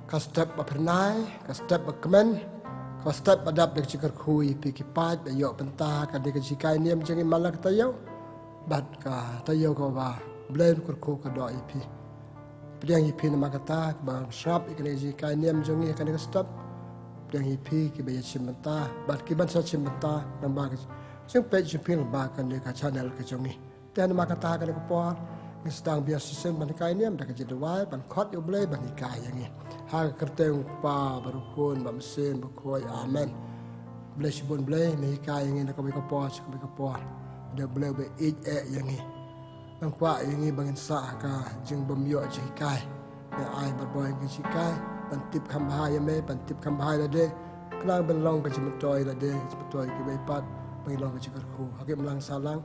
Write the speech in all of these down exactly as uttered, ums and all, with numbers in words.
Ka step ba phyrnai, ka step ba kmen, ka step ba dap da ka jingkyrkhu ïa phi ki paid ba ïoh bynta ha kane ka jinghikai niam jong ngi man la ka taïew bad ka taïew kaba U Blei u kyrkhu ka doh ïa phi. Pdiang ïa phi namar kata kaba sngap ïa kane ka jinghikai niam jong ngi ha kane ka step. Pdiang ïa phi kiba ïa shim bynta bad kiban sa shim bynta namar ka jingpeit jong phi lyngba kane ka channel ka jong ngi. Te namar kata ha kane ka por ngi sdang biang shisien ban hikai niam da ka jingduwai ban khot ïa U Blei ban hikai ïa ngi. Ha ka kyrteng U Kpa bad U Khun bad U Mynsiem Bakhuid. Amen. Blei shibun Blei, me hikai ïa ngi na kawei ka por sha kawei ka por. Dei U Blei uba ïeit eh ïa ngi. Nang kwah ïa ngi ba ngin sah ha ka jingbym ïoh jinghikai. Me ai bad boi ngi jinghikai ban tip kham bha ïa me, ban tip kham bha ïa lade. Khnang ban long ka jingmyntoi ïa lade, jingmyntoi ïa kiwei pat, ba ngin long ka jingkyrkhu ha ki imlang sahlang,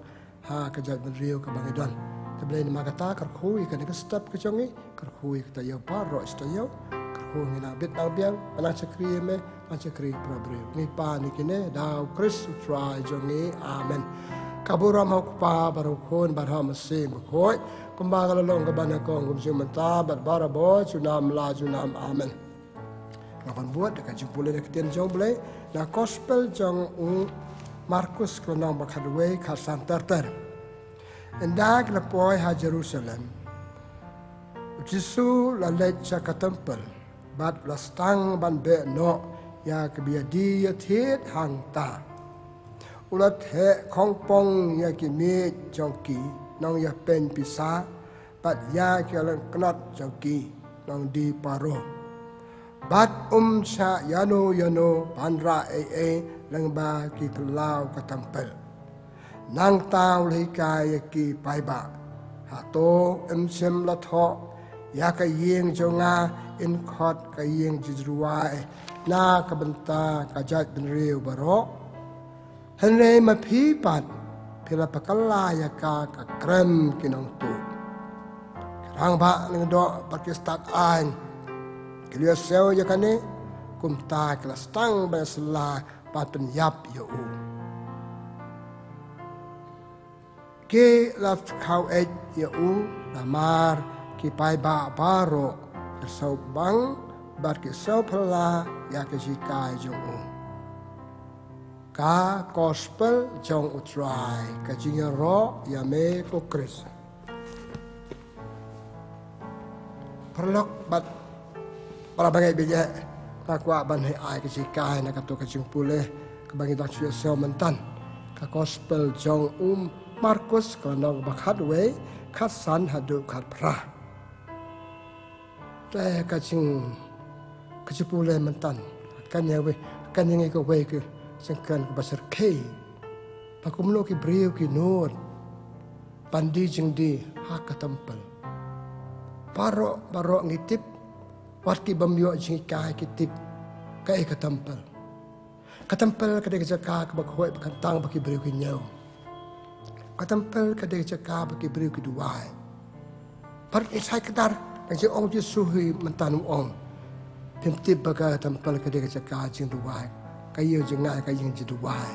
ha ka jaitbynriew kaba ngi don. Te Blei namar kata kyrkhu ïa kane ka step ka jong ngi, kyrkhu ïa ka taïew baroh shi taïew, kyrkhu ngi nang bit nang biang, nang shakri ïa me, nang shakri ïa para briew. Ngi pan ïa kine da U Khrist U Trai jong ngi. Amen. Ka burom ha U Kpa bad U Khun bad U Mynsiem Bakhuid, kumba ka la long kaba nyngkong, kum shynna mynta bad barabor, junom la junom. Amen. Nga ban bud da ka jingpule na ka ktien jong U Blei na Gospel jong u Markus, ka lynnong ba khatwei, khatsan ter ter. Ynda ki la poi ha Jerusalem, U Jisu la leit sha ka templ bad la sdang ban beh noh ïa kiba ïadie ïathied hangta. U la theh khongpong ïa ki miej jong ki nongïapeiñ pisa bad ïa ki lyngknot jong ki nongdie paro. Bad um shah ïano ïano ban rah ei ei lyngba ki phyllaw ka templ. Nangta u la hikai ïa ki, paidbah, hato ym shym la thoh ïa ka ïing jong nga in khot ka ïing jingduwai na ka bynta ka jaitbynriew baroh? Hynrei ma phi pat phi la pynkylla ïa ka ka krem ki nongtuh. Ki rangbah lyngdoh bad ki stad aiñ ki la ïohsngew ïa kane, kumta ki la sdang ban ïasylla bad pynïap ïa u. Ki la khaweit ïa u namar ki paidbah baroh ki la sngewbang bad ki sngewphylla ïa ka jinghikai jong u. Ka Gospel jong U Trai. Ka jingïaroh ïa me ko Khrist. Paralok bad para bangeit, bad nga kwah ban ai ka jinghikai na kato ka jingpule kaba ngi dang shu ïohsngew mynta. Ka Gospel jong u Markus, ka lynnong ba khatwei, khatsan haduh khatphra. Te ka jing, ka jingpule mynta kan ïa wei, kan ïa ngi kawei ka jingkren kaba syrkhei. Ba kumno ki briew ki nud ban die jingdie ha ka templ. Baroh baroh ngi tip, wat ki bym ïoh jinghikai ki tip kaei ka templ. Ka templ ka dei ka jaka kaba khuid ba kyntang ba ki briew ki ñiew. Ka templ ka dei ka jaka ba ki briew ki duwai. Bad ngi shait kdar, ka jingong Jisu hi mynta u ong, phim tip ba ka templ ka dei ka jaka jingduwai, ka ïing jingngeit, ka ïing jingduwai.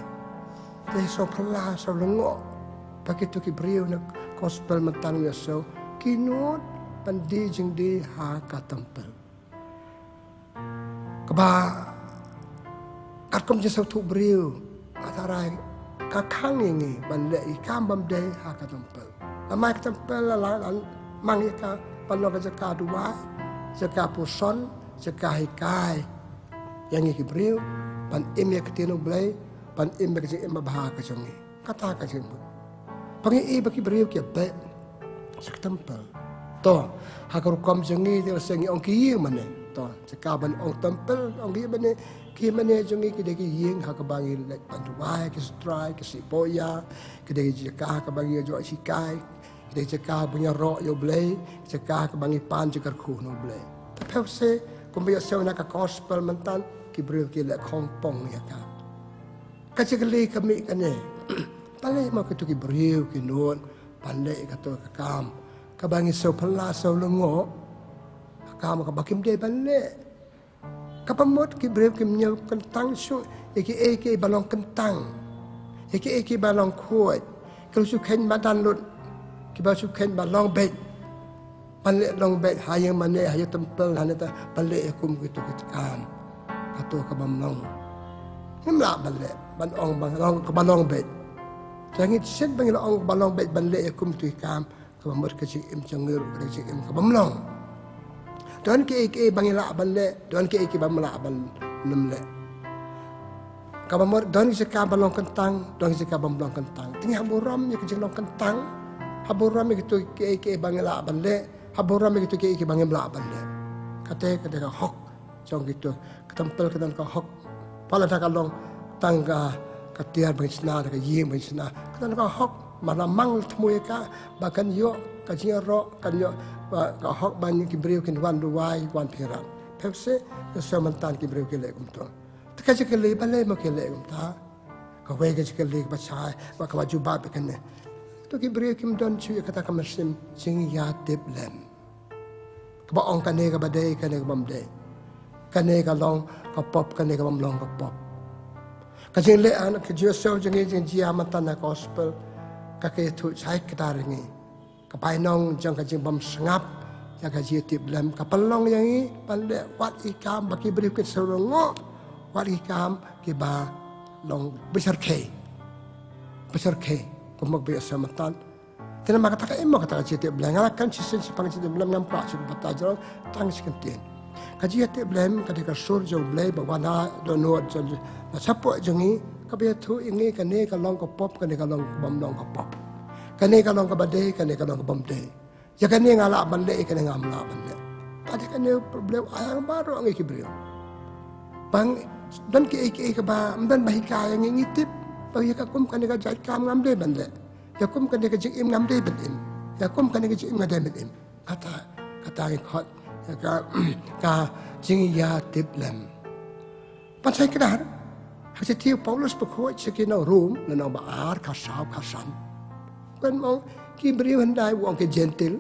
Te sngewphylla, sngewlyngngoh ba kito ki briew na Gospel mynta u ïohsngew ki nud ban die jingdie ha ka templ. Kaba katkum jingsngewthuh briew, ka tharai ka khang ïa ngi ban leh ki kam bym dei ha ka templ. Namar ka templ la, la, la mang ïa ka ban long ka jaka duwai, jaka puson, jaka hikai ïa ngi ki briew ban im ïa ka ktien U Blei, ban im ïa ka jingim babha ka jong ngi. Kata ka jingmut. Ba ngi i ba ki briew ki beh sha ka templ. To, ha ka rukom jong ngi te lehse ngi ong ki ïing mane. To, jaka ban ong templ, ong ki ïing mane, ki ïing mane jong ngi ki dei ki ïing ha kaba ngi leit ban duwai, ki sutrai, ki sibuk ïa, ki dei ki jaka ha kaba ngi ïoh jinghikai, ki dei ki jaka ba ngi ïaroh ïa U Blei, ki jaka ha kaba ngi pan jingkyrkhu na U Blei. Te phi ïohsngew kumba ïohsngew na ka Gospel mynta, ki briew ki leh khongpong ïa ka. Ka jingkylli ka mih kane. Balei mo kito ki briew ki nud ban leh kato ka kam kaba ngi sngewphylla sngewlyngngoh, ka kam kaba kim dei ban leh? Kaba mut ki briew kim ñiew kyntang shuh ïa kiei kiei ba long kyntang, ïa kiei kiei ba long khuid, kiba shu kheiñ madan lut, kiba shu kheiñ ba long beit. Ban leh long beit ha ïing mane, ha ïing temple, ha ne ta, ban leh ïa kum kito ki kam. Kato ka bym long. Ngim lah ban leh, ban ong ban long, ka ba long beit. Te ngi shet ba ngi la ong ka ba long beit ban leh ïa kum kito ki kam. Ka ba mut ka jingim jong ngi ruh ka jingim ka bym long. Don kiei kiei ba ngi lah ban leh, don kiei kiei ba ngim lah ban nym leh. Ka ba mut don ki jaka ba long kyntang, don ki jaka ba ym long kyntang. Te ngi hap burom ïa ka jinglong kyntang. Hap burom ïa kito kiei kiei ba ngi lah ban leh, hap burom ïa kito kiei kiei ba ngim lah ban leh. Kata, kata ka hok jong kito. Ka temple ka don ka hok. Ba lada ka long tang ka, ka tiar ba ngi shna, ka ïing ba ngi shna, ka don ka hok. Ba la mang thmu ïa ka, ba kan ïoh ka jingïaroh, kan ïoh, ba ka hok ba ngi ki briew kin wan duwai, wan pyrshah. Pep se, ka sha mynta ki briew ki leh kumto. Te ka jingkylli balei mo ki leh kumta? Kawei ka jingkylli kaba shai, ba kaba jubab ïa kane. To ki briew kim don shuh ïa kata ka mynsiem jingïatip lem. Kaba ong kane kaba dei, kane kaba ym dei. Kane ka long ka pop, kane ka bym long ka pop. Ka jingleh, ah, ka jingïasoh jong ngi, jingjia mynta na gospel, ka ïathuh shai kata ïa ngi. Ka bainong jong ka jingbym sngap ïa ka jingïatip lem ka pynlong ïa ngi ban leh wat ki kam ba ki briew kin sa rngoh, wat ki kam kiba long bishar khie. Bishar khie, kumba ba ïa sa mynta. Te namar kata ka im mo kata ka jingïatip lem, nga la kren shisien shaphang jingïatip lem, ngam kwah shu batai jrong, tang shi kyntien. Ka jingïatip lem ka dei ka sur jong U Blei ba wan ha dohnud jong, na shapoh jong ngi, kaba ïathuh ïa ngi kane ka long ka pop, kane ka long ka bym long ka pop. Kane ka long kaba dei, kane ka long ka bym dei. Ïa kane nga lah ban leh, ïa kane ngam lah ban leh. Te dei kane U Blei u ai ïa baroh ngi ki briew. Ba don kiei kiei kaba ym don ba hikai ïa ngi, ngi tip ba ïa ka kum kane ka jait kam ngam dei ban leh. Ïa kum kane ka jingim ngam dei ban im. Ïa kum kane ka jingim nga dei ban im. Kata, kata ngi khot ïa ka, ka jingïatip lem. Ban shai kdar ha ka shithi u Paulus ba khuid sha ki nong Rom, lynnong ba ar, kha saw, kha san. Kren mo, ki briew hyndai, u ong ki Jentil,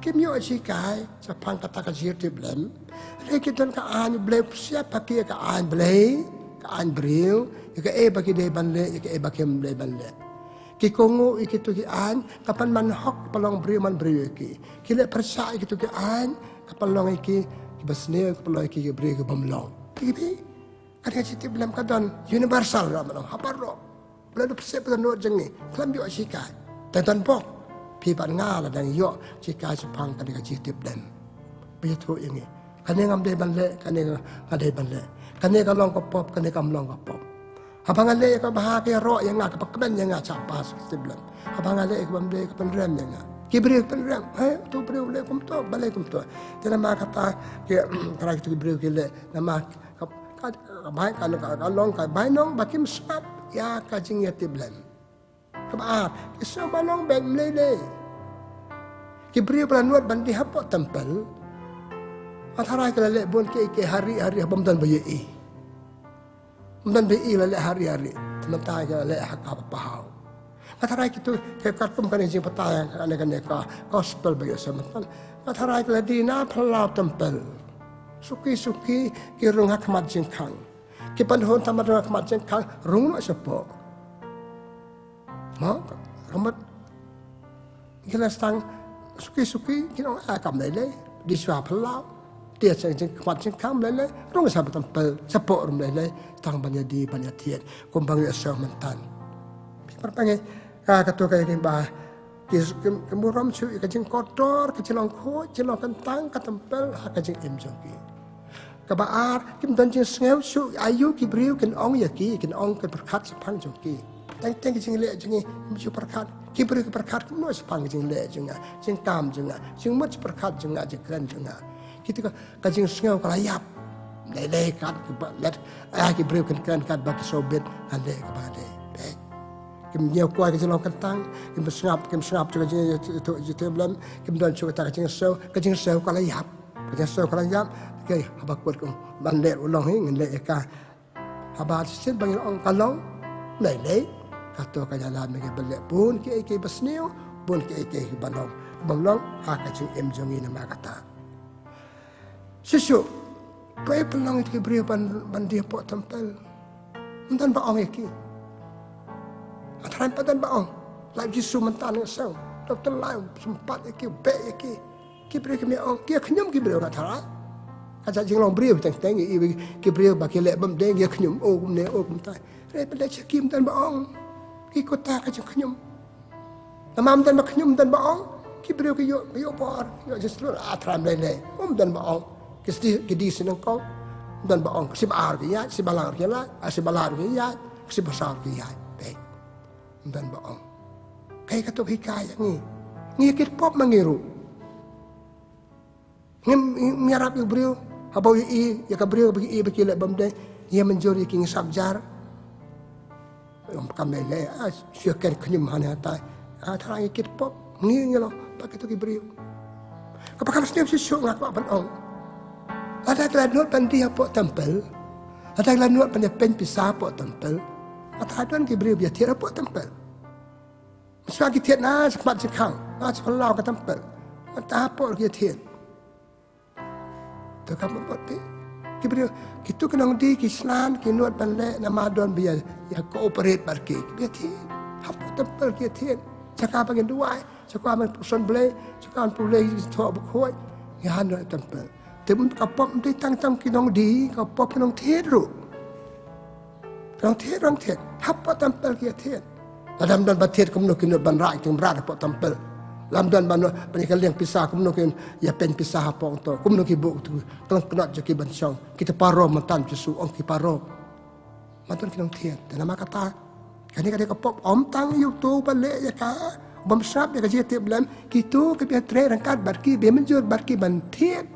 kim ïoh shikai shaphang kata ka jingïatip lem. Hynrei ki don ka aiñ, U Blei u pynshai ha ki ka aiñ Blei, ka aiñ briew, ïa kaei ba ki dei ban leh, ïa kaei ba kim dei ban leh. Ki kohnguh ïa kito ki aiñ, ka pynman hok, ka pynlong briew man briew ïa ki. Ki leh pyrshah ïa kito ki aiñ, ka pynlong ïa ki kiba sniew, ka pynlong ïa ki ki briew ki bym long. Te ki, kane ka jingïatip lem ka don universal, ka long ha baroh. Ba la dep sep ka dohnud jong ngi, khlem ïoh shikai. Te don bok phi bad nga la dang ïoh shikai shaphang kane ka jingïatip lem. Ba ïathuh ïa ngi, kane ngam dei ban leh, kane nga dei ban leh. Kane ka long ka pop, kane kam long ka pop. Haba nga leh ïa kaba bha ka ïaroh ïa nga, kaba kmen ïa nga, shah pass ka jingïatip lem. Haba nga leh ïa kaba ym dei, ka pynrem ïa nga. Ki briew ki pynrem, "Hei, uto u briew u leh kumto, balei kumto?" Te namar kata ki, ka rai kito ki briew ki leh, namar ka, ka, ka bai, ka, ka, ka long ka bainong ba kim sngap ïa ka jingïatip lem. Kaba ar, ki sngew ba long beit, ym lei lei. Ki briew ba la nud ban die hapoh temple, nga tharai ki la leh bun kiei kiei ha ri ha ri, bym don ba ïohi. Ym don ba ïohi la leh ha ri ha ri. Te mynta ki la leh ha kaba pahaw. Nga tharai kito, ki katkum kane ka jingbatai, kane, kane ka gospel ba ïoh sa mynta. Nga tharai ki la die na phyllaw temple. Suki suki ki rung ha khmat jingkhang. Ki pynhun tang ban rung ha khmat jingkhang, rung noh shapoh. Mo, ka mut ki la sdang suki suki, ki ong, "Ah, kam lei lei, die shuwa phyllaw, die sha jingkhmat jingkhang, ym lei lei, rung sha temple shapoh ruh ym lei lei, tang ban ïa die, ban ïa thied kumba ngi ïa sngewthuh mynta." Phi, para bangeit, ka, kato ka ïa ngi ba ki, ki, ki burom shuh ïa ka jingkordor, ka jinglong khuid, jinglong kyntang ka temple ha ka jingim jong ki. Kaba ar, kim don jingsngew shuh aïu ki briew kin ong ïa ki, kin ong, kin pyrkhat shaphang jong ki. Teng teng ki jingleh jong ngi, kim ju pyrkhat. Ki briew ki pyrkhat kumno shaphang ki jingleh jong nga, jingkam jong nga, jingmut jingpyrkhat jong nga, jingkren jong nga. Kito ka, ka jingsngew ka la ïap. Lei lei kat kiba leh, ah, ki briew kin kren kat ba ki sngewbit, ngan leh kaba dei. Beit. Kim ñiew kwai ka jinglong kyntang, kim sngap, kim sngap shuh ka jing, jing, jing, jing, kim don shuh kata ka jingsngew, ka jingsngew ka la ïap. Ka jingsngew ka la ïap, te haba kut kum ban leh u long hi, ngan leh ïa ka. Haba shisien ba ngi ong ka long, lei lei. Kato ka ïalam ïa ngi ban leh bun kiei kiei ba sniew, bun kiei kiei ba long, ba long ha ka jingim jong ngi namar kata. Shisha, pynlong ïa ki briew ban, ban die hapoh temple. Ym don ba ong ïa ki. Nga tharai ym pat don ba ong. Lait Jisu mynta ngi sngew. Doktor Lai sympat ïa ki, beh ïa ki. Ki briew ki mih ong, ki khñium ki briew na thara. Ka jait jinglong briew teng teng, i, i, ki briew ba ki leh bym dei, ki khñium, o kumne, o kumta. Re pynleh cha kim don ba ong. Ki kuta ka jingkhñium. Namar ym don ba khñium, ym don ba ong. Ki briew ki ïoh, ki ïoh bor, ïoh jingslur, a thara ym lei lei. Ym don ba ong. Ki sdi, ki di shnong kong. Ym don ba ong. Ka shi ba ar ki ïaid, shi ba lang ki ïaid, a shi ba lai ki ïaid, ka shi ba saw ki ïaid. Peit. Ym don ba ong. Kaei kato ka hikai ïa ngi. Ngi kit pop ma ngi ruh. Ngim, ngim ïarap ïa u briew. Haba u ïohi ïa ka briew ba ki ïohi ba ki leh bym dei, ïa mynjur ïa ki, ngi sap jar. Ym, kam lei lei, ah, shu ken khñium hane hatai. Ah, thara ngi kit pop, ngi ngi long ba kito ki briew. Kaba kham sniew shisha nga kwah ban ong. Lada ki la nud ban die hapoh templ. Lada ki la nud ban ïa peiñ pisa hapoh templ. Lada don ki briew ba ïa thied hapoh templ. Shuwa ki thied na sha khmat jingkhang, na sha phyllaw ka templ. Mynta hapoh ki thied. To ka mut te. Ki briew, kito ki nongdie ki shna, ki nud ban leh, namar don ba ïa, ïa cooperate bad ki. Ba ïa thied. Hapoh templ ki thied. Jaka ba ngin duwai, jaka ba ngin pyrshang Blei, jaka ba ngin pule ïa ki jingthoh bakhuid. Ïa hapoh templ. Te ka pop ym dei tang tang ki nongdie, ka pop ki nongthied ruh. Ki nongthied, nongthied. Hapoh templ ki ïa thied. Lada ym don ba thied kumno ki nud ban rah ïa ki mrad hapoh templ. Lada ym don ba nud ban ïa ka liang pisa kumno ki ïa peiñ pisa hapoh to. Kumno ki buh tu. Tang knot jong ki ban shong. Kita paro mynta Jisu ong ki paro. Mynta ki nongthied. Te namar kata. Kane ka dei ka pop ym tang ïa uto ba leh ïa ka. Bym sngap ïa ka jingtip lem. Kito kiba ïatrei ryngkat bad ki, ba ïa mynjur bad ki ban thied.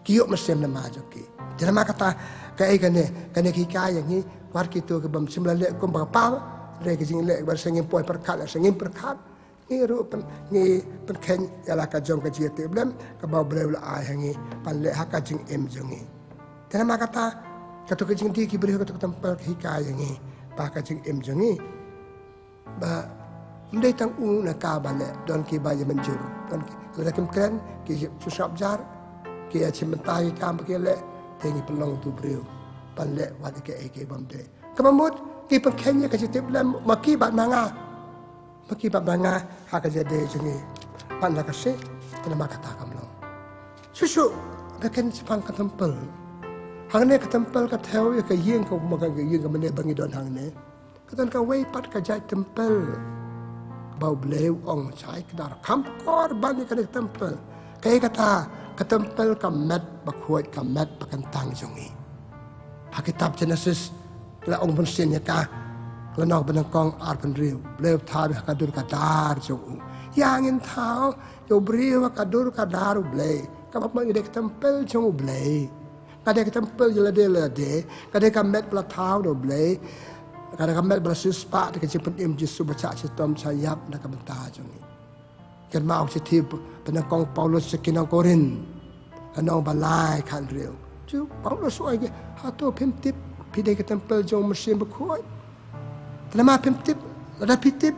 Ki ïoh mynsiem namar jong ki. Te namar kata, kaei kane, kane ki hikai ïa ngi, wat kito ki bym shym la leh kum ba ka par, re ki jingleh, wat sngewbha poi pyrkhat, sngewbha pyrkhat. Ngi ruh pyn, ngi pynkheiñ ïa la ka jong ka jingïatip lem, kaba U Blei u la ai ha ngi, ban leh ha ka jingim jong ngi. Te namar kata, kato ka jingdie ki briew, kato ka templ ka hikai ïa ngi, ba ka jingim jong ngi. Ba ym dei tang u na ka ba leh, don kiba ïa mynjur, don ki, lada kim kren, ki shu sngap jar, ki ïa shim bynta ki kam ba ki leh, te ngi pynlong tu briew ban leh wat ïa kaei kaei bym dei. Kaba mut ngi pynkheiñ ïa ka jingtip lem ma ki bad ma nga, ma ki bad ma nga ha ka jingïadei jong ngi. Pat la ka seh, te namar kata kam long. Shuh shuh, ba ken shaphang ka templ. Hangne ka templ ka thew ïa ka ïing, ka ma ka ïing ka mane ba ngi don hangne. Ka don kawei pat ka jait templ. Ba U Blei u ong shai kdar kham kor ban ïa kane ka templ. Kaei kata ka templ, ka met bakhuid, ka met bakyntang jong ngi. Ha kitab Genesis la ong bunsien ïa ka, lynnong banyngkong arphew hynriew. Blei u thaw ha ka dur ka dar jong u. Ïa ngin thaw ïa u briew ha ka dur ka dar U Blei. Kaba mut ngi dei ka templ jong U Blei. Ka dei ka templ jong lade lade, ka dei ka met ba la thaw da U Blei, ka dei ka met ba la siewspah da ka jingpynim Jisu ba shah shitom shah ïap na ka bynta jong ngi. Kynmaw ka shithi banyngkong Paulus sha ki nong Korinth, lynnong ba lai khathynriew. Ju Paulus u ong ïa ki, hato phim tip phi dei ka templ jong U Mynsiem Bakhuid? Te namar phim tip, lada phi tip,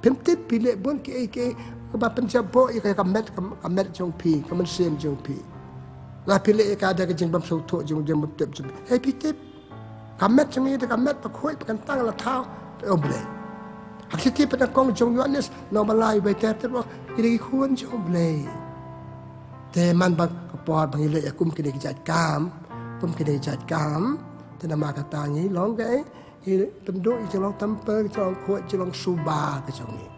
phim tip phi leh bun kiei kiei kaba pynjaboh ïa ka met, ka, ka met jong phi, ka mynsiem jong phi. La phi leh ïa ka da ka jingbym sngewthuh jong, jingbym tip jong phi. Hei phi tip. Ka met jong ngi dei ka met bakhuid bakyntang la thaw da U Blei. Ha ka shithi banyngkong jong u Ïoannis, lynnong ba lai, wei ter ter, ngi dei ki khun jong U Blei. Te man ba ka por ba ngi leh ïa kum kine ki jait kam, kum kine ki jait kam, te namar kata ngi long kaei, ngi lyngngoh ïa ka jinglong templ, ka jinglong khuid, ka jinglong suba ka jong ngi.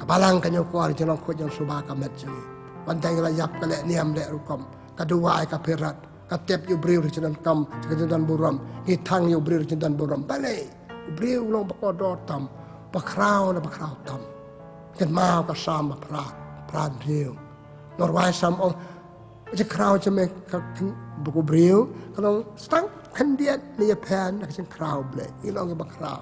Ka balang ka ñiewkor, ka jinglong khuid, ka jinglong suba ka met jong ngi. Wan tang ngi la ïap ka leh niam leh rukom, ka duwai ka phirat, ka tep ïa u briew ruh ka jingdonkam, ka jingdonburom, ngi thang ïa u briew ruh ka jingdonburom. Balei? U briew u long ba kordor tam, ba khraw na ba khraw tam. Kynmaw ka Salm ba phra, phra hynriew. Nongwai Salm ong, jingkhraw jong me ka, ka, ba u briew, ka long stang khyndiat ne ïapher na ka jingkhraw U Blei. Ngi long kiba khraw.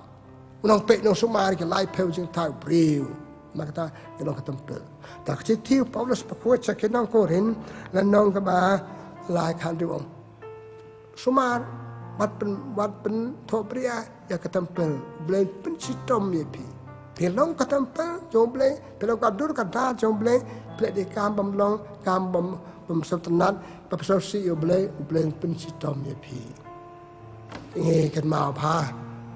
U nongpeit nongsumar ki laiphew jingthaw briew. Namar kata ngi long ka templ. Te ka shithi u Paulus bakhuid sha ki nong Korinth, lynnong kaba lai khathynriew ong. Sumar, wat pyn, wat pynthohbria ïa ka templ, U Blei un pynshitom ïa phi. Phi long ka templ jong U Blei, phi long ka dur ka dar jong U Blei, phi leh de kam bym long, kam bym, bym sngewtynnat, bym sngewsih ïa U Blei, U Blei un pynshitom ïa phi. Ngi kynmaw bha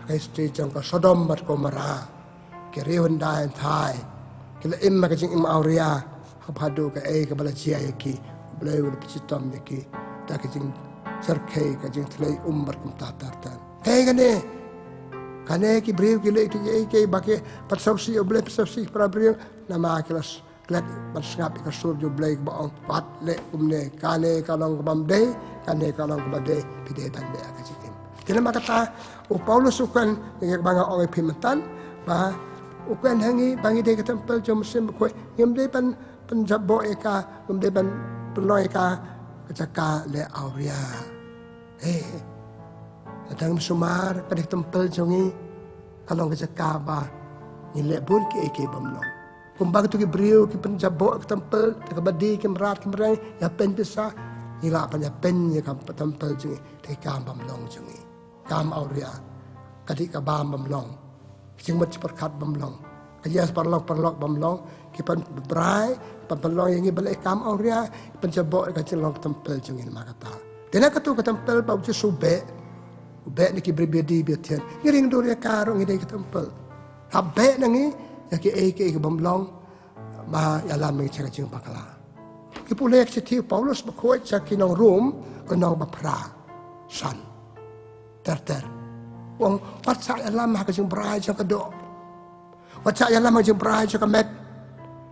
ka history jong ka Sodom bad Gomorrah. Ki riew hyndai hynthai, ki la im ha ka jingim awria. Haba haduh kaei kaba la jia ïa ki, U Blei u la pynchitom ïa ki da ka jingsyrkhei, ka jingthlei um bad kumta ter ter. Kaei kane? Kane ki briew ki leh ïa kiei kiei ba ki pynsngewsih ïa U Blei, pynsngewsih ïa ki para briew, namar ki la klet ban sngap ïa ka sur jong U Blei kaba ong, wat leh kumne, kane ka long kaba ym dei, kane ka long kaba dei, phi dei ban leh ïa ka jingim. Te namar kata u Paulus u kren ïa kaba nga ong ïa phi mynta, ba u kren ha ngi ba ngi dei ka templ jong U Mynsiem Bakhuid, ngim dei ban pynjaboh ïa ka, ngim dei ban pynlong ïa ka ka jaka leh awria. Hei, lada ngim sumar, ka dei ka templ jong ngi, ka long ka jaka ba ngi leh bun kiei kiei bym long. Kumba kito ki briew ki pynjaboh ka templ, te kaba die ki mrad ki mreng, ïa pyn pisa, ngi lah ban ïa pyn ïa ka templ jong ngi, te kam bym long jong ngi. Kam awria, ka dei ka bam bym long. Ka jingmut jingpyrkhat bym long. Ka ïas paralok paralok bym long. Ki pynbrai, pynpynlong ïa ngi ban leh kam awria, ki pynjaboh ïa ka jinglong ka templ jong ngi namar kata. Te na katu ka templ ba U Jisu u beh, u beh na ki briew ba die ba thied. Ngi ring dur ïa ka ruh ngi dei ka templ. Hap beh na ngi ïa kiei kiei ki bym long, ba ïalam ïa ngi sha ka jingbakla. Ki pule ka shithi u Paulus Bakhuid sha ki nong Rom, ka lynnong ba phra, san, ter ter. U ong, wat sa ïalam ha ka jingbrai jong ka doh. Wat sa ïalam ha ka jingbrai jong ka met.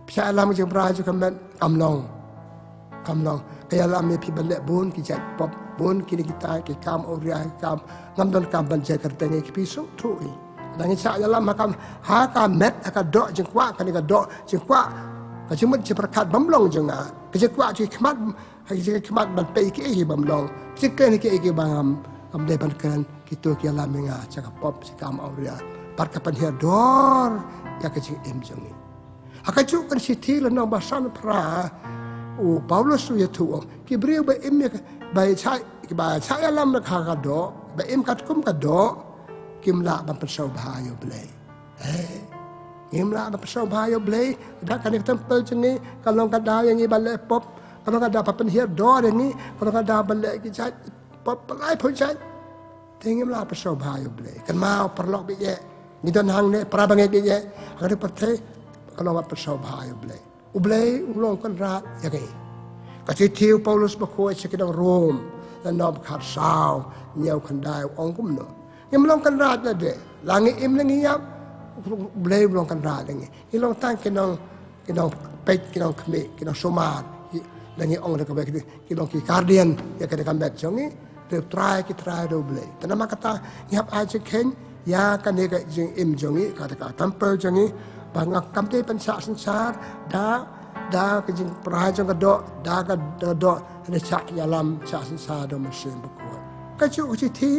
Phi sa ïalam ha ka jingbrai jong ka met, kam long. Kam long. Ka ïalam ïa phi ban leh bun ki jait pop, bun kine kita ki kam awria, ki kam ngam donkam ban jia kyrteng ïa ki, phi sngewthuh hi. Lada ngi sa ïalam ha ka, ha ka met, ha ka doh jingkwah, kane ka doh jingkwah, ka jingmut jingpyrkhat bym long jong nga. Ka jingkwah jingkhmat, ha ka jingkhmat ban peit kiei kiei bym long. Ka jingkren kiei kiei ba ngam, ngam dei ban kren, kito ki ïalam ïa nga sha ka pop, sha ka kam awria, bad ka pynhiar dor ïa ka jingim jong ngi. Ha kajuh ka shithi lynnong ba san phra, u Paulus u ïathuh, ki briew ba im ïa ka, ba sa, ba sa ïalam ha ka doh, ba im katkum ka doh, kim lah ban pynsngewbha ïa U Blei. Hei, ngim lah ban pynsngewbha ïa U Blei. Da kane ka templ jong ngi ka long ka daw ïa ngi ban leh pop, ka long ka daw ban pynhiar dor ïa ngi, ka long ka daw ban leh ki jait pop, ba laiphew jait. Te ngim lah pynsngewbha ïa U Blei. Kynmaw paralok ba ïeit, ngi don hangne, para bangeit ba ïeit, ha kane ka pyrthei, ka long ban pynsngewbha ïa U Blei. U Blei u long kynrad ïa ngi. Ka shithi u Paulus Bakhuid sha ki nong Rom, lynnong ba khatsaw, hynñiew khyndai, u ong kumno? Ngim long kynrad lade, la ngi im la ngi ïap, U Blei u long kynrad ïa ngi. Ngi long tang ki nong, ki nongpeit, ki nongkhmih, ki nongsumar. Ki, la ngi ong da kawei, ki, ki long ki guardian ïa kane ka met jong ngi. Te u Trai ki trai ruh U Blei. Te namar kata ngi hap ai jingkheiñ ïa kane ka jingim jong ngi, kata ka templ jong ngi, ba ngam, kam dei ban shah synshar da, da ka jingpynrai jong ka doh, da ka, da ka doh, ne shah ïalam, shah synshar da U Mynsiem Bakhuid. Kajuh ka shithi,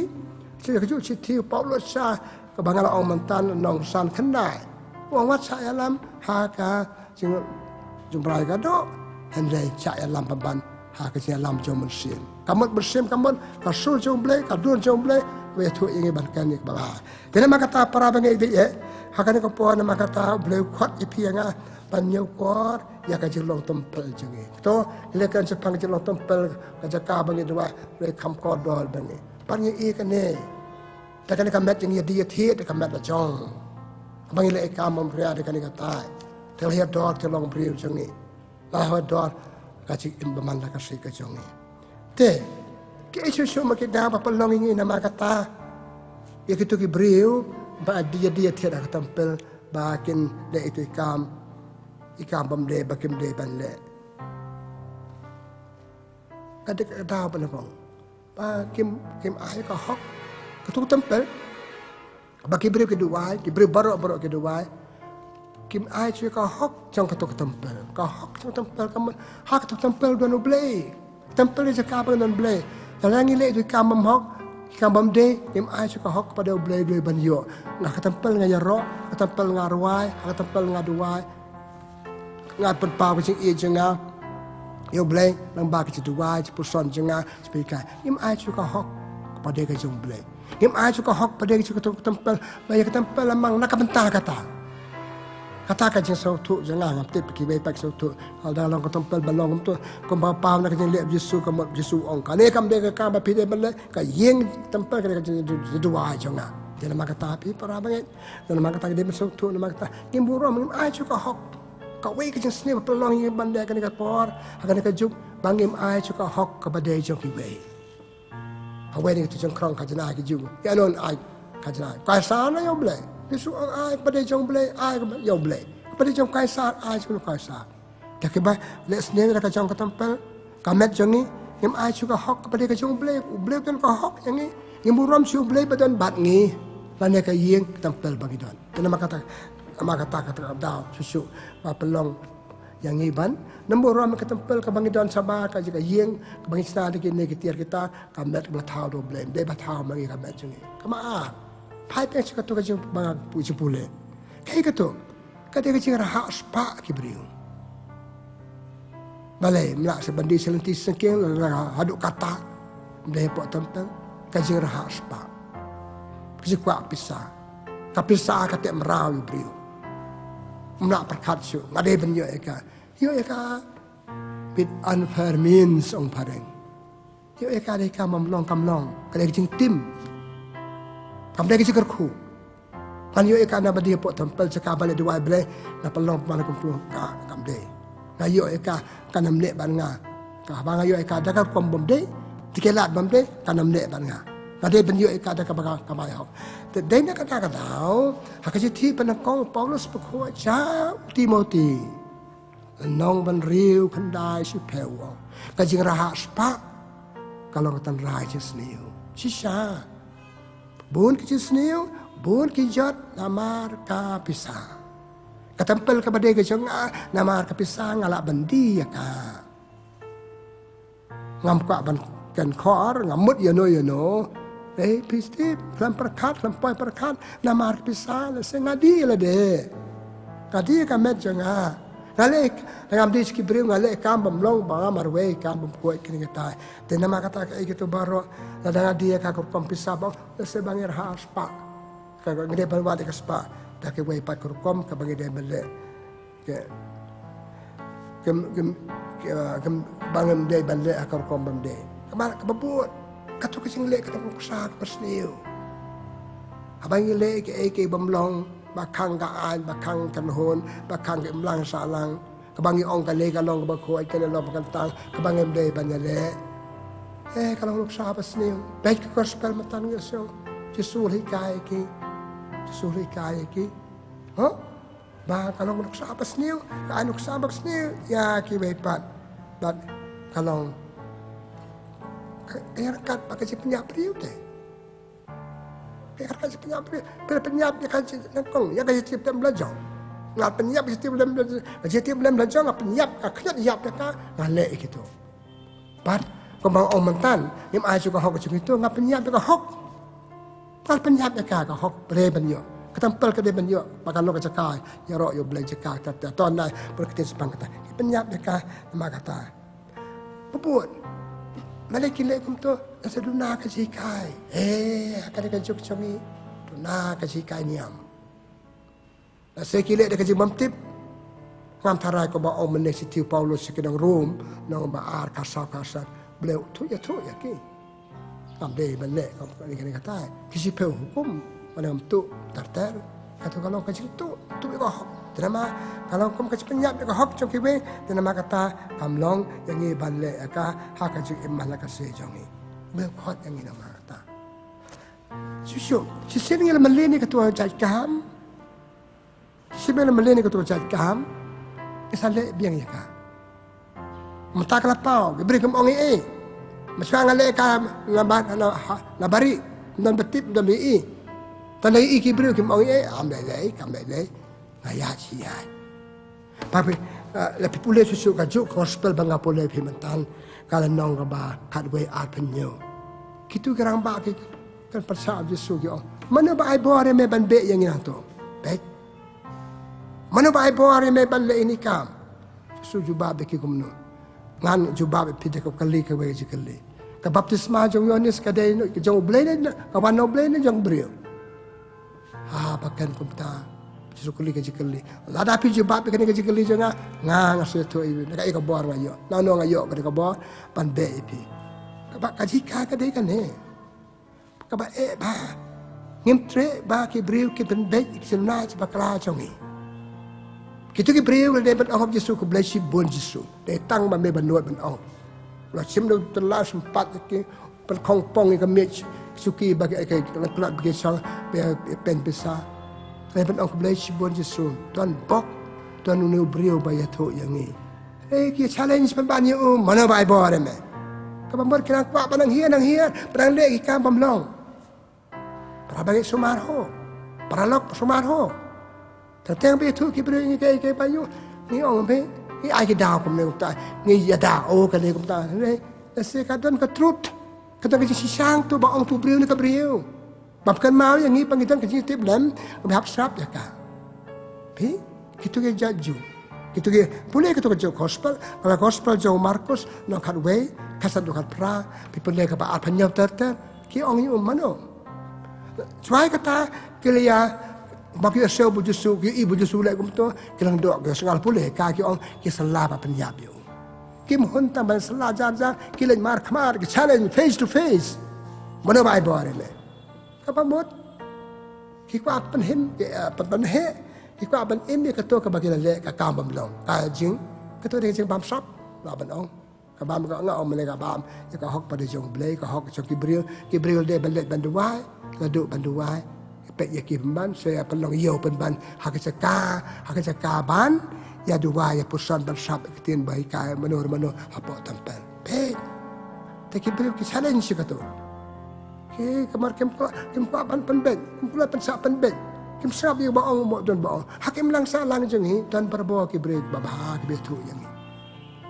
kajuh ka shithi u Paulus sha, kaba nga la ong mynta, lynnong san khyndai. U ong wat sa ïalam ha ka jing, jingbrai ka doh, hynrei sa ïalam pynban ha ka jingïalam jong U Mynsiem. Ka mut U Mynsiem, ka mut ka sur jong U Blei, ka dur jong U Blei, ba ïathuh ïa ngi ban kren ïa kaba bha. Te namar kata para bangeit ba ïeit, ha kane ka por namar kata U Blei u khot ïa phi ïa nga ban ñiewkor ïa ka jinglong templ jong ngi. To, ngi la kren shaphang ka jinglong templ, ka jaka ba ngi duwai, U Blei kham kordor ba ngi. Pat ngi i kane. Te kane ka met jong ngi ïa die ïa thied, ka met la jong. Ba ngi leh ïa ka kam awria, te kane katai. Te la hiar dor, te long briew jong ngi. La hiar dor ka jingim bymman la ka shisha ka jong ngi. Te kiei shuh shuh ma ki daw ba pynlong ïa ngi namar kata. Ïa kito ki briew ba die ïa die ïa thied ha ka templ, ba kin leh ïa kito ki kam, ki kam bym dei, ba kim dei ban leh. Ka dei ka daw ba la bang. Ba kim, kim ai ka hok. Katu ka templ. Ba ki briew ki duwai, ki briew baroh baroh ki duwai. Kim ai shuh ka hok jong katu ka templ. Ka hok jong ka templ ka mut, ha katu ka templ don U Blei. Templ ka jaka ba don U Blei. Te lada ngi leh ïa ki kam bymhok, ki kam bymdei, ngim ai shuh ka hok pat ïa U Blei, U Blei ban ïoh. Nga ha ka templ nga ïaroh, ha ka templ nga rwai, ha ka templ nga duwai. Nga pynpaw ka jingïeit jong nga ïa U Blei lyngba ka jingduwai, jingpuson jong nga, jingpyrkhat. Ngim ai shuh ka hok pat ïa ka jong U Blei. Ngim ai shuh ka hok pat ïa ka jong ka templ. Ba ïa ka templ la mang na ka bynta kata. Kata ka jingsngewthuh jong nga, ngam tip kiwei pat sngewthuh. Lada long ka templ ba long kumto, kumba paw na ka jingleh Jisu, ka mut Jisu ong, kane kam dei ka kam ba phi dei ban leh, ka ïing templ ka dei ka jingduwai jong nga. Te namar kata phi para bangeit, namar kata ka dei ban sngewthuh, namar kata ngim burom, ngim ai shuh ka hok. Kawei ka jingsniew ba pynlong ïa ngi ban leh kane ka por, ha kane ka juk, ba ngim ai shuh ka hok kaba dei jong kiwei. Hawei na kitu jingkhrong khajna ki Jiw, ïa uno un ai khajna? Kaisar ne ïa U Blei? Jisu ong ai kaba dei jong U Blei, ai kaba ïa U Blei. Kaba dei jong Kaisar, ai sha u Kaisar. Te kiba leh sniew da ka jong ka templ, ka met jong ngi, ngim ai shuh ka hok kaba dei ka jong U Blei. U Blei u don ka hok ïa ngi. Ngim burom shuh U Blei ba don bad ngi, lane ka ïing ka templ ba ngi don. Te namar kata, namar kata, kata ka daw shuh shuh ba pynlong ïa ngi ban nym burom ïa ka templ kaba ngi don shabar, ka jong ka ïing kaba ngi shna da kine ki tiar kita, ka met ba la thaw da U Blei. Ym dei ba thaw ma ngi ka met jong ngi. Kaba ar, phai pyrshah katu ka jingpule. Kaei katu? Ka dei ka jingrhah spah ki briew. Balei, ym lah shuh ban die sha lynti sha syngkien, la la haduh kata, ym dei hapoh templ. Ka jingrhah spah, ka jingkwah pisa. Ka pisa ka teh mraw ïa u briew. Ym lah pyrkhat shuh, nga dei ban ïoh ïa ka. Ïoh ïa ka bit unfair means, ong phareng. Ïoh ïa ka da ka kam bym long kam long, ka dei ka jingtim. Kam dei ka jingkyrkhu. Ngan ïoh ïa ka na ba die hapoh templ, sha ka ba leh duwai Blei, na pynlong pynban kum tu, ka kam dei. Nga ïoh ïa ka, kan ym leh bad nga. Kaba nga ïoh ïa ka da ka rukom bym dei, te ka lad bym dei, kan ym leh bad nga. Nga dei ban ïoh ïa ka da kaba ka kamai hok. Te dei na kata ka daw, ha ka shithi ba nyngkong u Paulus u kyrkhu sha u Timothy. Lynnong ba hynriew khyndai shiphew, ka jingrhah spah ka long ka tynrai jingsniew. Shisha, bun ka jingsniew, bun ki jot namar ka pisa. Ka templ kaba dei ka jong nga, namar ka pisa nga lah ban die ïa ka. Ngam kwah ban kynkhor, ngam mut ïano ïano. Eh, phi tip, khlem pyrkhat, khlem poi pyrkhat, namar pisa, lehse nga die lade. Nga die ka met jong nga. Nga leh, ngam die sha ki briew, nga leh kam bym long, ba nga marwei, kam bym khuid kine kita. Te namar kata kaei kito baroh, lada nga die ka rukom pisa ba, lehse ba ngi rhah spah. Ka, ka ngi dei ban wad ïa ka spah da kiwei pat ka rukom kaba ngi dei ban leh. Ke, kem, kem, ke, kem, ba ngim dei ban leh ha ka rukom bym dei. Kaba, kaba bud, kato ka jingleh ka dei ka nuksa kaba sniew. Haba ngi leh kaei kaei bym long, ba khang ka aiñ, ba khang ka kynhun, ba khang ka imlang sahlang, kaba ngi ong kane ka long kaba khuid, kane long ba kyntang, kaba ngim dei ban ïaleh. Eh, ka long nuksa ba sniew. Peit ka gospel mynta ngi ïohsngew, Jisu u la hikai ïa ki. Jisu u la hikai ïa ki. Huh? Ba ka long nuksa ba sniew, ka ai nuksa ba sniew ïa kiwei pat. Bad ka long, ka, ka ïa ryngkat bad ka jingpynïap briew te. Ka ïa ryngkat jingpynïap briew. Phi la pynïap ïa ka jingnyngkong, ïa ka jingtip lem la jong? Nga pynïap ka jingtip lem la jong, ka jingtip lem la jong, nga pynïap, nga khñiot ïap ïa ka, nga leh ïa kito. Bad kumba ong mynta, ngim ai shuh ka hok ka jong kito, nga pynïap ïa ka hok. Nga pynïap ïa ka, ka hok ba dei ban ïoh. Ka templ ka dei ban ïoh, ba ka long ka jaka ïaroh ïa U Blei, jaka ka, ka, to nai, pyrkhat shaphang kata. Nga pynïap ïa ka, namar kata. Ba bud. Balei ki leh kumto? Lehse duna ka jinghikai. Eh, ha kane ka juk jong ngi, duna ka jinghikai niam. Lehse ki leh da ka jingbymtip. Ngam tharai kumba ong mynne shithi u Paulus sha ki nong Rom, lynnong ba ar, khatsaw, khatsan. Blei u thuh ïathuh ïa ki. Ngam dei ban leh kum kane kane katai. Ki shiphew hukum, mane ngam tuh ter ter. Kato ka long ka jingtuh, tuh ïa ka hok. Te namar ka long kum ka jingpynïap ïa ka hok jong kiwei, te namar kata kam long ïa ngi ban leh ïa ka ha ka jingim man la ka sngi jong ngi. Blei u khot ïa ngi namar kata. Shuh shuh, shisien ngi la mlien ïa kato ka jait kam. Shisien ngi la mlien ïa kato ka jait kam. Ngi sa leh biang ïa ka. Mynta ka la paw, ki briew kim ong ei ei. Mynshuwa nga leh ka na ba, na, ha, na bari, ym don ba tip, ym don ba ïohi. Te la ïohi ki briew kim ong ei ei, am leh leh, kam leh leh. Nga ïaid shi ïaid. Ba phi, eh, la phi pule shuh shuh kajuh ka gospel ba nga pule phi mynta, ka lynnong kaba khatwei, arphew hynñiew. Kitu ki rangbah ki, kan pyrshah Jisu ki ong, mano ba ai bor ïa me ban beh ïa ngi nangto? Beh. Mano ba ai bor ïa me ban leh ine i kam? Jisu jubab ïa ki kumno? Ngan jubab ïa phi da kaba kylli kawei ka jingkylli. Ka baptisma jong u Ïoannis ka dei jong U Blei ne, ka wan na U Blei ne jong briew? Ha, ba ken kumta, Jisu kylli ka jingkylli. Lada phi jubab ïa kane ka jingkylli jong nga, nga, nga sngewthuh ïa phi. Na kaei ka bor nga ïoh? Nangno nga ïoh kane ka bor ban beh ïa phi? Kaba ka jinghikai ka dei kane. Kaba eh ba ngim treh ba ki briew kin pynbeit ïa ki jingkylli bakla jong ngi. Kito ki briew la dei ban ong ha u Jisu, khublei shibun Jisu. Dei tang ba me ban nud ban ong. La shim da u tylla shim pat ki, pynkhong pong ïa ka miej suki ba ki, ki, ki, la khlad ba ki shong, ba, ba pen pisa. Dei ban ong khublei shibun Jisu. Don bok, don une u briew ba ïathuh ïa ngi. Hei, ki challenge pynban ïa u, mano ba ai bor ïa me. Kaba mut ki nang kwah ba nang hiar, nang hiar, ba nang leh ki kam bym long. Para bangeit sumar ho. Para lok sumar ho. Teng teng ba ïathuh ki briew ïa ngi kaei kaei ba ïoh. Ngi ong ba ngi ai ki daw kumne kumta. Ngi ïa daw, oh, kane kumta. Hynrei lehse ka don ka truth. Ka don ka jingshisha to ba ong to briew ne ka briew. Ba pynban ïa ngi ba ngi don ka jingtip lem, ba hap srap ïa ka. Phi, kito ki jait ju. Kito ki, pule kito ki jong gospel, ka la gospel jong Markus, lynnong khatwei, khatsan haduh khatphra, phi pule kaba arphew hynñiew ter ter, ki ong ïa u mano. Shuwa kata, ki la ïa, ba ki ïohsngew ba u Jisu, ki ïohi ba u Jisu leh kumto, ki lyngdoh, ki sngew pule, ka ki ong, ki sa lah ban pynïap ïa u. Kim hun tang ban sa lah jar jar, ki leit mar khmar, ki challenge face to face. Mano ba ai bor ïa me. Kaba mut, ki kwah pynhim, ki, eh, pyn-, pynheh, ki kwah ban im ïa kato kaba ki la leh ka kam bym long. Ka jing, kato dei ka jingbamsap, lah ban ong. Kaba nga ong mynne ka bam, ïa ka hok pat dei jong U Blei, ka hok jong ki briew, ki briew dei ban leit ban duwai, la duh ban duwai. Peit ïa ki pynban, sa ïa pynlong ïew pynban, ha ka jaka, ha ka jaka ban ïa duwai, ïa puson ban srap ïa ka ktien ba hikai mano mano hapoh templ. Peit. Te ki briew ki challenge ïa kato. Ki kamar kim kwah, kim kwah ban pynbeit, kim kwah ban sah pynbeit. Kim sngap ïa ba ong, mo don ba ong. Ha kim lang sah lang jong ngi, don barabor ki briew ba bha ki ba ïathuh ïa ngi.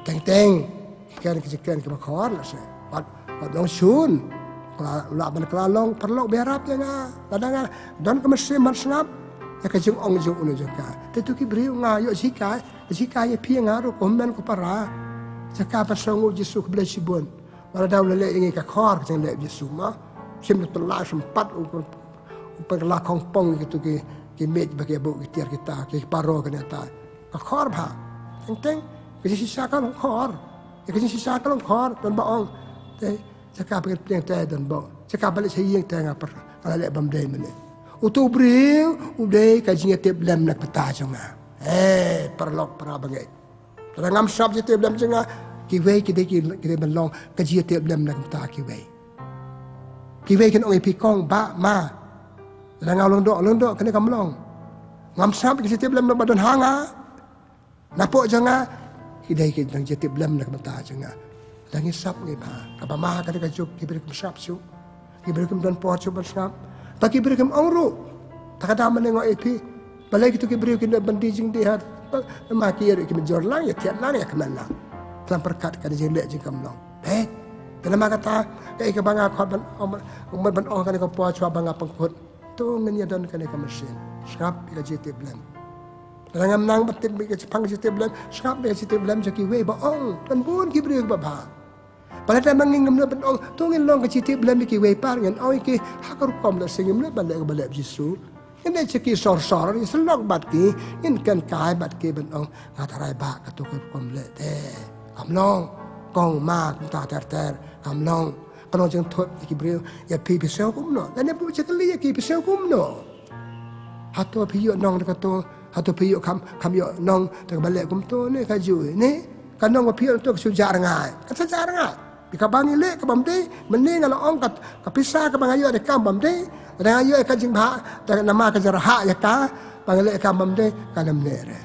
Teng teng ki kren ki jingkren kiba khor lehse. Wat, wat long shun. Ka la, la ban ka la long paralok ba ïarap ïa nga. Lada nga don ka mynsiem ban sngap ïa ka jingong jong uno jong ka. Te to ki briew nga ïoh jinghikai, jinghikai ïa phi ïa nga ruh ko hynmen ko para. Jaka ba sngewnguh Jisu, khublei shibun. Ba lada u la leh ïa ngi ka khor ka jingleh Jisu ma. Shim da u tylla shim pat u, u pynkylla khongpong ïa kito ki, ki miej ba ki buh ki tiar kita, ki paro kane ta. Ka khor bha. Teng teng, ka jingshisha ka long khor. Ïa ka jingshisha ka long khor, don ba ong. Te, jaka ba ngi pdiang te don ba ong. Jaka ba leit sha ïing te nga par, nga la leh bym dei mynne. Uto u briew, u dei ka jingïatiplem na ka bynta jong nga. Eh, paralok para bangeit. Lada ngam sngap jingïatiplem jong nga, kiwei ki dei ki, ki dei ban long ka jingïatiplem na ka bynta kiwei. Kiwei kin ong ïa phi kong, bah, ma. Lada nga long doh, long doh, kane kam long. Ngam sngap ka jingïatiplem ba don ha nga. Napoh jong nga, ki dei ki dang jingïatiplem na ka bynta jong nga. Lada ngi sngap ngi bha, kaba ma ha kane ka juk ki briew kim sngap shuh. Ki briew kim don por shuh ban sngap. Ba ki briew kim ong ruh. Ta ka dei mynne nga ong ïa phi. Balei kito ki briew kin ban die jingdie ha. Ba ma ki ïa ruh kim jor lang, ïa thied lang, ïa kmen lang. Khlem pyrkhat ka dei jingleh jingkam long. Peit. Te namar kata, kaei kaba nga khot ban ong, ban ong kane ka por shuwa ba nga pynkut. To ngin ïa don kane ka mynsiem. Sngap ïa ka jingïatiplem. Lada ngam nang ban tip ïa ka jingpang ka jingïatiplem, sngap ïa ka jingïatiplem jong kiwei ba ong. Don bun ki briew ba bha. Ba lada ma ngi ngim nud ban ong, to ngin long ka jingïatiplem ïa kiwei pat, ngin ong ïa ki ha ka rukom lehse ngim nud ban leh kaba leh Jisu. Ngin leit sha ki sor sor, ngin sylloh bad ki, ngin kren kai bad ki ban ong, nga tharai ba kato ka rukom leh te kam long, kong ma kumta ter ter, kam long. Ka long jingthut ïa ki briew, ïa phi phi sngew kumno. Lane buh jingkylli ïa ki phi sngew kumno. Hato phi ïoh nong da kato, hato phi ïoh kham, kham ïoh nong da kaba leh kumto ne kajuh ne. Ka nong ba phi ïoh to ka shu jah rngai. Ka shu jah rngai. Phi kaba ngi leh ka bym dei, mynne nga la ong ka, ka pisa kaba nga ïoh da kam bym dei. Da nga ïoh ka jingbha, da namar ka jingrhah ïa ka, ba nga leh ka bym dei, ka nam ne re.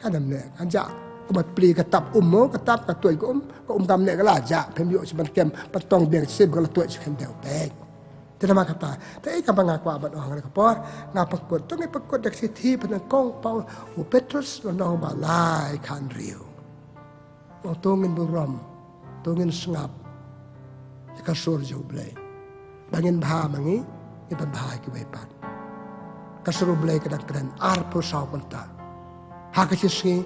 Ka nam ne, ka jah. Kumba plie ka tap um mo, ka tap ka tuid ka um, ka um kam ne ka la jah, phim ïoh shi ban kem, pat tong biang shi ba ka la tuid shi khyndai peit. Te namar kata, te ei kaba nga kwah ban ong ha kane ka por, nga pynkut, to ngi pynkut da ka shithi pynban kong Paul, u Petrus lynnong ba lai khathynriew. Ong to ngin burom, to ngin sngap ïa ka sur jong U Blei. Ba ngin bha ma ngi, ngin pynbha ïa kiwei pat. Ka sur U Blei ka dang kren arphew saw kynta. Ha ka shi sngi,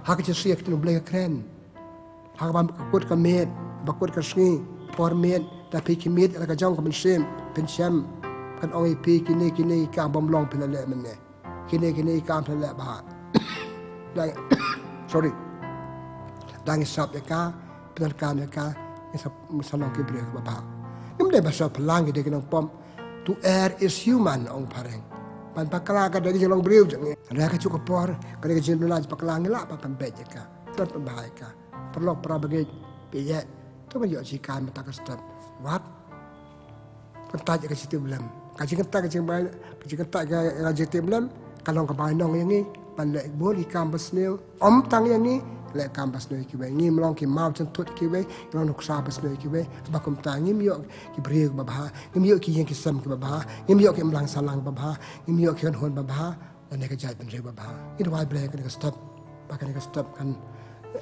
ha ka shi sngi ka ktien U Blei ka kren. Ha kaba kut ka miet, ba kut ka sngi, por miet, da phi khie miet ïa la ka jong ka mynsiem, phin shem, kan ong ïa phi kine kine ki kam bym long phi la leh mynne. Kine kine ki kam phi la leh bha. Dang, sorry. Dang sngap ïa ka, pyndonkam ïa ka, ngin sa, ngin sa long ki briew ba bha. Ngim dei ba sngap lang ki dei ki nongpop. To err is human, ong phareng. Ban bakla ka dei ka jinglong briew jong ngi. Hynrei ka juh ka por ka dei ka jingduna jong bakla, ngi lah ban pynbeit ïa ka, ban pynbha ïa ka. Paralok para bangeit, phi ïa to ban ïoh jinghikai mynta ka step. Wat kyntait ïa ka jingtip lem. Ka jingkyntait, ka jingbai, ka jingkyntait ïa ka jingtip lem ka long ka bainong ïa ngi ban leh bun ki kam basniew. Ym tang ïa ngi, leh kam basniew ïa kiwei. Ngim long ki maw jynthut ïa kiwei, ngi long nuksa basniew ïa kiwei. Ba kumta ngim ïoh ki briew kiba bha, ngim ïoh ki ïing ki sem kiba bha, ngim ïoh ki imlang sahlang ba bha, ngim ïoh ki kynhun ba bha, lane ka jaitbynriew ba bha. Ngi duwai Blei kane ka step, ba kane ka step kan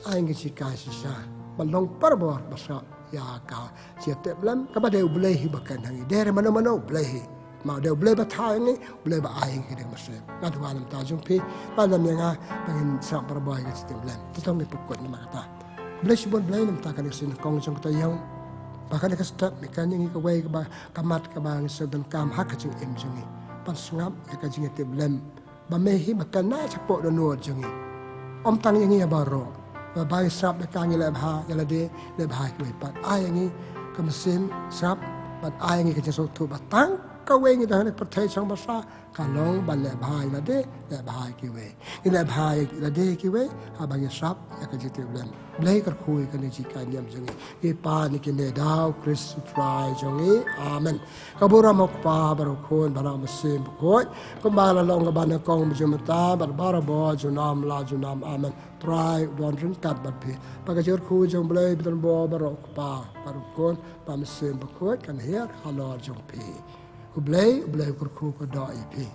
ai ngi jinghikai shisha ban long barabor ba sngap ïa ka jingtip lem kaba dei U Blei hi ba kren ha ngi. Dei re mano mano, U Blei hi. Ma dei U Blei ba thaw ïa ngi, U Blei ba ai ïa ngi ka dei ka mynsiem. Nga duwai namar jong phi, ba lem ïa nga ba ngin sngap barabor ïa ka jingtip lem. Te to ngin pynkut namar kata. Blei shibun Blei namar kane ka sien nyngkong jong kata ïa u. Ba kane ka step me kren ïa ngi kawei kaba ka mat kaba ngi sngewdonkam ha ka jingim jong ngi. Ban sngap ïa ka jingtip lem ba me hi ba kren na shapoh dohnud jong ngi. Ym tang ïa ngi ïa baroh. Ba ba ngi sngap ïa ka ngi leh bha ïa lade, leh bha ïa kiwei pat. Ai ïa ngi ka mynsiem sngap, ban ai ïa ngi ka jingsngewthuh ba tang kawei ngi don ha kane ka pyrthei shong basa ka long ban leh bha ïa lade, leh bha ïa kiwei. Ngi leh bha ïa lade ïa kiwei haba ngi sngap ïa ka jingtip lem. Blei kyrkhu ïa kane ka jingkren niam jong ngi. Ngi pan ïa kine da U Khrist U Trai jong ngi. Amen. Ka burom U Kpa bad U Khun bad U Mynsiem Bakhuid, kumba la long kaba nyngkong, mynta bad barabor, junom la junom. Amen. Trai u don ryngkat bad phi. Ba ka jingkyrkhu jong U Blei ba don bor baroh, U Kpa bad U Khun bad U Mynsiem Bakhuid kan hiar halor jong phi. U Blei, U Blei u kyrkhu ka doh ïa phi.